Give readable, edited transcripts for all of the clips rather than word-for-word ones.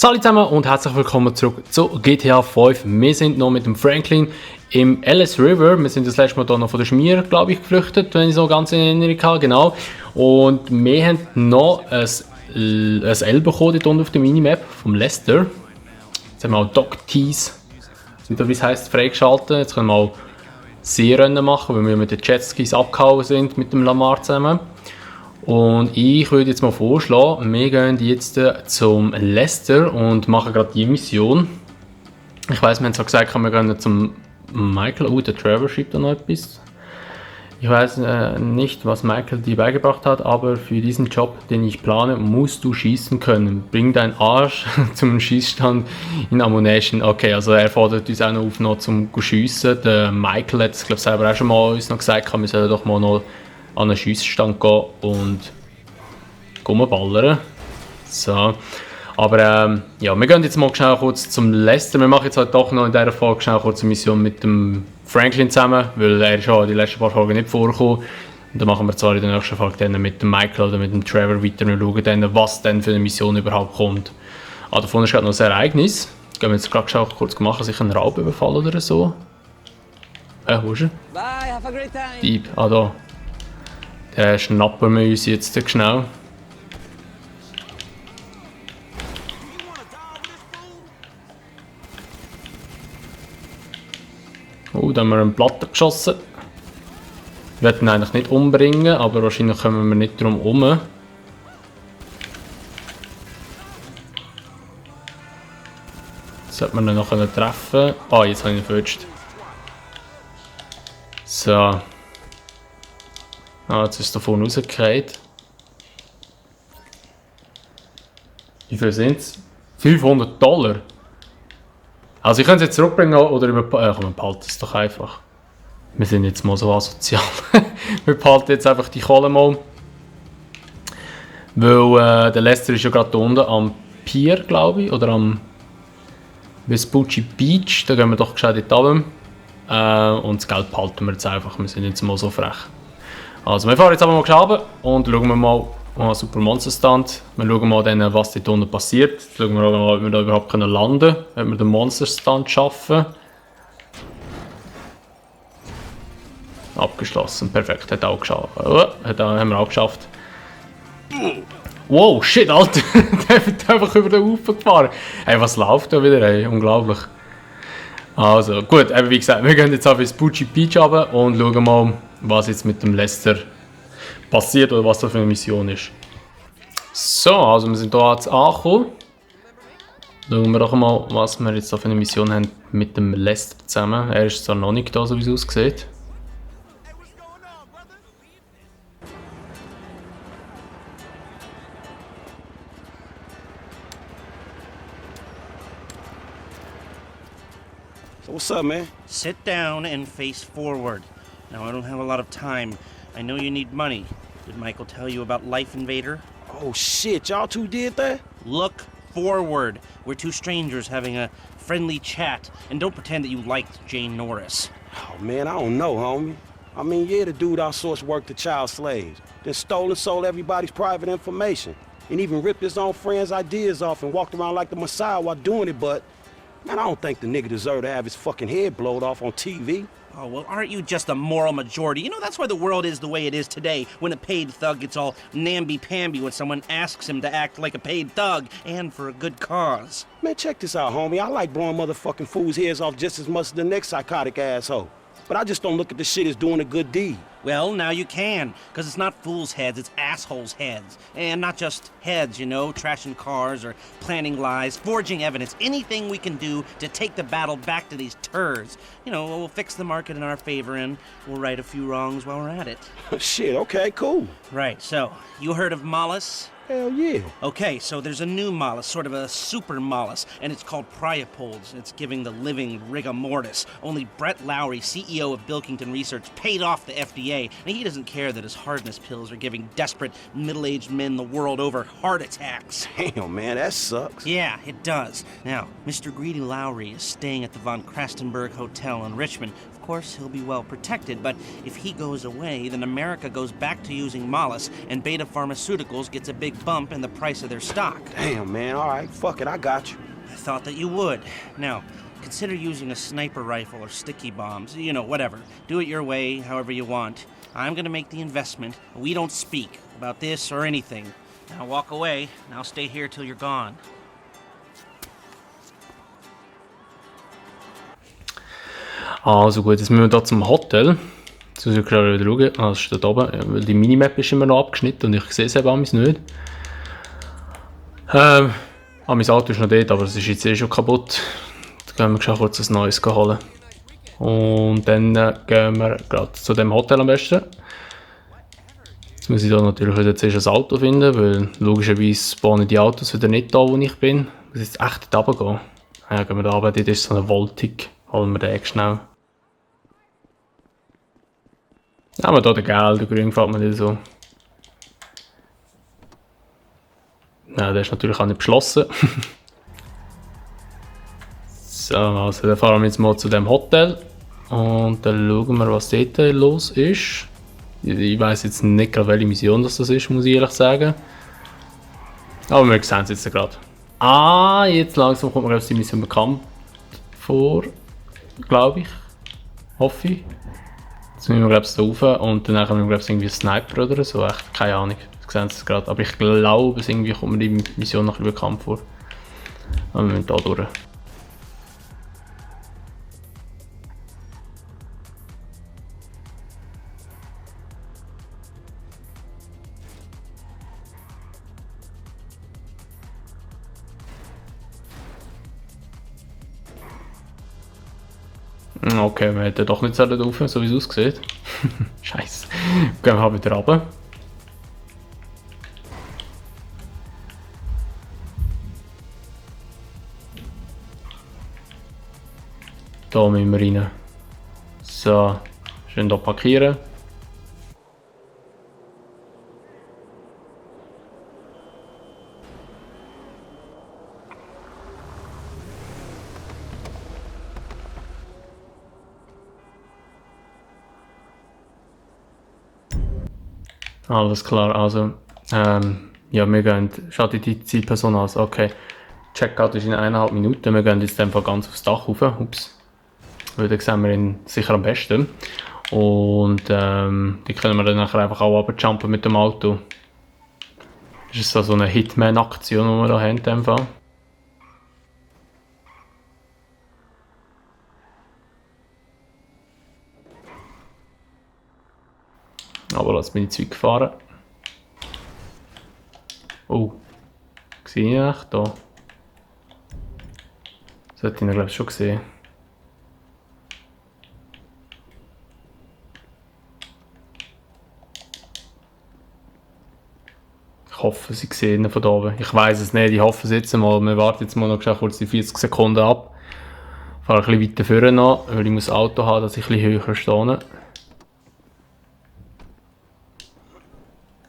Hallo zusammen und herzlich willkommen zurück zu GTA 5. Wir sind noch mit dem Franklin im Ellis River. Wir sind das letzte Mal hier noch von der Schmier, glaube ich, geflüchtet, wenn ich so ganz in Erinnerung habe, genau. Und wir haben noch ein L bekommen dort unten auf der Minimap vom Lester. Jetzt haben wir auch Dock Tees, wie es heisst, freigeschaltet. Jetzt können wir auch Seerennen machen, weil wir mit den Jetskis abgehauen sind mit dem Lamar zusammen. Und ich würde jetzt mal vorschlagen, wir gehen jetzt zum Lester und machen gerade die Mission. Ich weiss, wir haben zwar gesagt, wir gehen zum Michael. Oh, der Trevor schreibt da noch etwas. Ich weiß nicht, was Michael dir beigebracht hat, aber für diesen Job, den ich plane, musst du schießen können. Bring deinen Arsch zum Schießstand in Ammunition. Okay, also er fordert uns auch noch auf, noch zum Schiessen. Der Michael hat es, glaube ich, selber auch schon mal uns noch gesagt, wir sollen doch mal noch an einen Schiessstand gehen und rumballern. So. Aber ja, wir gehen jetzt mal schnell kurz zum Lester. Wir machen jetzt halt doch noch in dieser Folge schnell kurz eine Mission mit dem Franklin zusammen, weil er ist schon die letzten paar Folgen nicht vorgekommen. Und dann machen wir zwar in der nächsten Folge dann mit dem Michael oder mit dem Trevor weiter und schauen dann, was denn für eine Mission überhaupt kommt. Ah, davon ist gerade noch ein Ereignis. Gehen wir jetzt gerade schnell kurz machen, sich einen Raub überfallen oder so. Wo ist er? Bye, have a great time. Dieb, da. Den schnappen wir uns jetzt schnell. Oh, da haben wir einen Platten geschossen. Wir wollten ihn eigentlich nicht umbringen, aber wahrscheinlich kommen wir nicht drum herum. Jetzt sollte man ihn noch treffen. Ah, jetzt habe ich ihn verwünscht. So. Ah, jetzt ist er davon rausgefallen. Wie viel sind es? $500. Also ich könnte es jetzt zurückbringen oder komm, wir behalten es doch einfach. Wir sind jetzt mal so asozial. Wir behalten jetzt einfach die Kohle mal. Weil der Lester ist ja gerade unten am Pier, glaube ich, oder am Vespucci Beach. Da gehen wir doch gescheit dort runter. Und das Geld behalten wir jetzt einfach. Wir sind jetzt mal so frech. Also wir fahren jetzt aber mal runter und schauen wir mal Super Monster Stand. Wir schauen mal dann, was dort unten passiert. Jetzt schauen wir mal, ob wir da überhaupt landen können, ob wir den Monster Stand schaffen. Abgeschlossen, perfekt, hat auch geschafft. Haben wir auch geschafft. Wow, shit, Alter! Der wird einfach über den Haufen gefahren. Hey, was läuft da wieder, ey? Unglaublich. Also, gut, eben wie gesagt, wir gehen jetzt auf Vespucci Beach runter und schauen mal, was jetzt mit dem Lester passiert oder was das für eine Mission ist. So, also wir sind hier jetzt angekommen. Schauen wir doch mal, was wir jetzt da für eine Mission haben mit dem Lester zusammen. Er ist zwar noch nicht da, so wie es aussieht. So what's up, man? Sit down and face forward. Now, I don't have a lot of time. I know you need money. Did Michael tell you about Life Invader? Oh shit, y'all two did that? Look forward. We're two strangers having a friendly chat. And don't pretend that you liked Jane Norris. Oh man, I don't know, homie. I mean, yeah, the dude outsourced work to child slaves, then stole and sold everybody's private information, and even ripped his own friends' ideas off and walked around like the Messiah while doing it, but man, I don't think the nigga deserved to have his fucking head blowed off on TV. Oh, well, aren't you just a moral majority? You know, that's why the world is the way it is today, when a paid thug gets all namby-pamby when someone asks him to act like a paid thug, and for a good cause. Man, check this out, homie. I like blowing motherfucking fools' heads off just as much as the next psychotic asshole. But I just don't look at this shit as doing a good deed. Well, now you can, because it's not fools' heads, it's assholes' heads. And not just heads, you know, trashing cars or planning lies, forging evidence, anything we can do to take the battle back to these turds. You know, we'll fix the market in our favor and we'll right a few wrongs while we're at it. Shit, okay, cool. Right, so, you heard of Mollis? Hell yeah. Okay, so there's a new mollusk, sort of a super mollusk, and it's called Priapods. It's giving the living rigor mortis. Only Brett Lowry, CEO of Bilkington Research, paid off the FDA, and he doesn't care that his hardness pills are giving desperate middle-aged men the world over heart attacks. Damn, man, that sucks. Yeah, it does. Now, Mr. Greedy Lowry is staying at the Von Krastenberg Hotel in Richmond. Of course, he'll be well protected, but if he goes away, then America goes back to using Mollis, and Beta Pharmaceuticals gets a big bump in the price of their stock. Damn, man. All right, fuck it. I got you. I thought that you would. Now, consider using a sniper rifle or sticky bombs. You know, whatever. Do it your way, however you want. I'm gonna make the investment. We don't speak about this or anything. Now walk away, and I'll stay here till you're gone. Also gut, jetzt müssen wir hier zum Hotel. Jetzt muss ich gerade wieder schauen. Ah, das ist da oben. Ja, weil die Minimap ist immer noch abgeschnitten und ich sehe es eben amigs nicht. Mein Auto ist noch dort, aber es ist jetzt eh schon kaputt. Jetzt gehen wir schon kurz ein neues holen. Und dann gehen wir gerade zu dem Hotel am besten. Jetzt muss ich da natürlich wieder zuerst ein Auto finden, weil logischerweise spawnen die Autos wieder nicht da, wo ich bin. Ich muss jetzt echt da runtergehen. Ja, gehen wir da runter, dort ist so eine Voltig. Holen wir den schnell. Nehmen wir hier den Gel, der Grün gefällt mir nicht so. Ja, der ist natürlich auch nicht beschlossen. So, also dann fahren wir jetzt mal zu dem Hotel. Und dann schauen wir, was dort los ist. Ich weiss jetzt nicht gerade, welche Mission das ist, muss ich ehrlich sagen. Aber wir sehen es jetzt gerade. Ah, jetzt langsam kommt mir die Mission bekannt vor. Glaube ich. Hoffe ich. Jetzt müssen wir glaube ich da rauf und dann haben wir glaube ich irgendwie einen Sniper oder so. Echt, keine Ahnung. Das sehen Sie es gerade. Aber ich glaube, irgendwie kommt mir die Mission noch ein bisschen bekannt vor. Aber wir müssen da durch. Okay, wir hätten doch nicht rauf, so wie es aussieht. Scheiße. Gehen wir wieder runter. Da müssen wir rein. So, schön hier parkieren. Alles klar, also, ja, wir gehen, schaut die Zielperson aus, okay. Checkout ist in 1,5 Minuten, wir gehen jetzt einfach ganz aufs Dach rauf, ups. Weil dann sehen wir ihn sicher am besten. Und, die können wir dann nachher einfach auch runterjumpen mit dem Auto. Das ist so eine Hitman-Aktion, die wir da haben, in dem Fall. Aber lass mich nicht gefahren. Oh. Sehe ich echt da? Das hätte ich glaube ich schon gesehen. Ich hoffe, sie sehen ihn von da oben. Ich weiß es nicht, ich hoffe es jetzt mal. Wir warten jetzt mal noch kurz die 40 Sekunden ab. Ich fahre ein bisschen weiter vorne noch, weil ich muss Auto haben, dass ich ein bisschen höher stehe.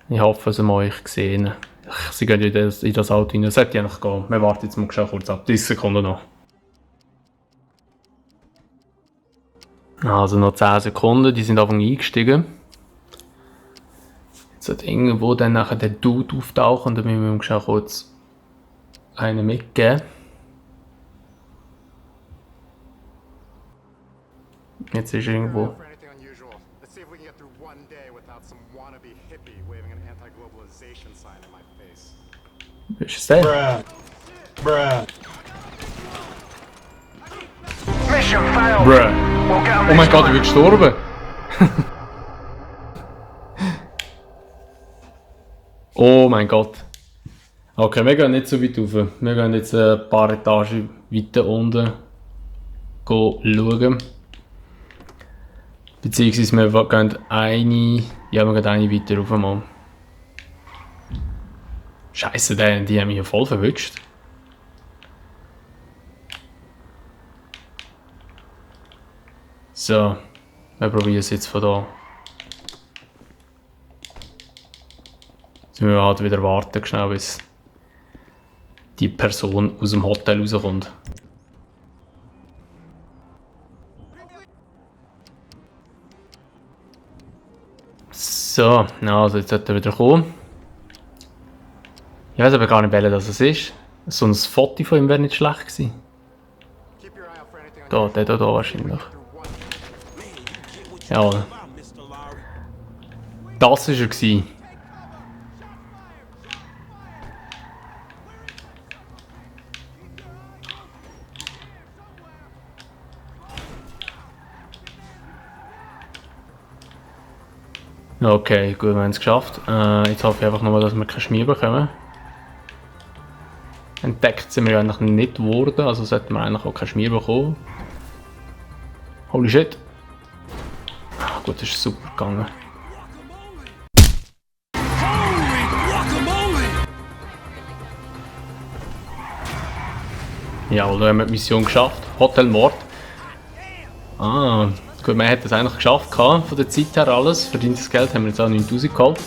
Ich hoffe, sie mal euch gesehen. Sie gehen in das Auto rein. Das sollte ja noch gehen. Wir warten jetzt mal kurz ab. 30 Sekunden noch. Also noch 10 Sekunden. Die sind einfach eingestiegen. Jetzt hat irgendwo dann nachher der Dude auftauchen und dann müssen wir ihm schon kurz einen mitgeben. Jetzt ist er irgendwo. Wie ist es denn? Bruh. Oh mein Gott, ich bin gestorben. Oh mein Gott. Okay, wir gehen nicht so weit rauf. Wir gehen jetzt ein paar Etagen weiter unten schauen. Beziehungsweise wir gehen eine weiter rauf mal. Scheiße, die haben mich ja voll verwünscht. So, wir probieren es jetzt von da. Jetzt müssen wir halt wieder warten, schnell, bis die Person aus dem Hotel rauskommt. So, also jetzt sollte er wieder kommen. Ich weiß aber gar nicht, welcher das ist. So ein Foto von ihm wäre nicht schlecht gewesen. Da, der da wahrscheinlich. Jawohl. Das war er gewesen. Okay, gut, wir haben es geschafft. Jetzt hoffe ich einfach nochmal, dass wir keinen Schmier bekommen. Entdeckt sind wir eigentlich nicht geworden, also sollten wir eigentlich auch keinen Schmier bekommen. Holy shit. Ah, gut, das ist super gegangen. Ja, da haben wir die Mission geschafft. Hotel Mord. Ah, gut, man hat es eigentlich geschafft, von der Zeit her alles. Verdientes Geld haben wir jetzt auch 9000 geholt.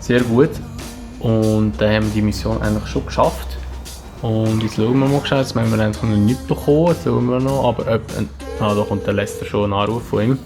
Sehr gut. Und dann haben wir die Mission eigentlich schon geschafft. Und jetzt schauen wir mal schnell, jetzt haben wir eigentlich noch nichts bekommen, jetzt schauen wir noch, aber da kommt der Lester schon ein Anruf von ihm.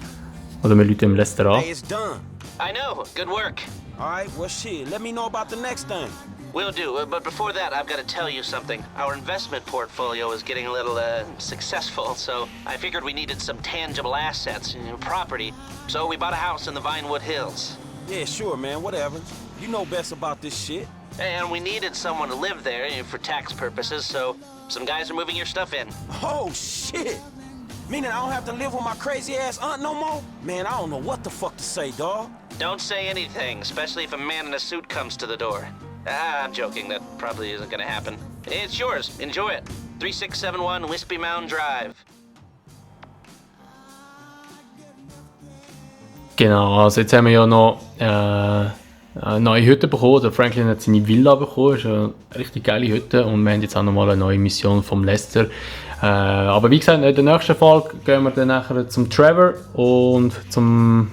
Oder wir rufen dem Lester an. Hey, it's done. I know. Good work. All right, well, shit. Let me know about the next thing. Will do. But before that, I've got to tell you something. Our investment portfolio is getting a little successful, so I figured we needed some tangible assets, property. So we bought a house in the Vinewood Hills. Yeah, sure, man. Whatever. You know best about this shit. And we needed someone to live there for tax purposes, so some guys are moving your stuff in. Oh, shit. Meaning I don't have to live with my crazy ass aunt no more? Man, I don't know what the fuck to say, dawg. Don't say anything, especially if a man in a suit comes to the door. I'm joking. That probably isn't going to happen. It's yours. Enjoy it. 3671 Wispy Mound Drive. Genau, also jetzt haben wir ja noch eine neue Hütte bekommen. Der Franklin hat seine Villa bekommen. Das ist eine richtig geile Hütte. Und wir haben jetzt auch noch mal eine neue Mission vom Lester. Aber wie gesagt, in der nächsten Folge gehen wir dann nachher zum Trevor und zum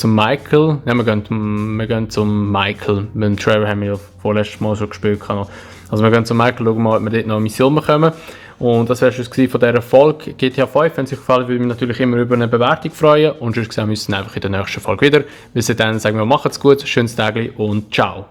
Michael. Ja, wir gehen zum Michael. Mit dem Trevor haben wir ja vorletztes Mal schon gespielt. Also wir gehen zum Michael, schauen mal, ob wir dort noch eine Mission bekommen. Und das wäre es von dieser Folge GTA 5. Wenn es euch gefallen würde ich mich natürlich immer über eine Bewertung freuen. Und sonst sehen wir uns einfach in der nächsten Folge wieder. Bis dann sagen wir, macht's gut, schönes Tag und ciao.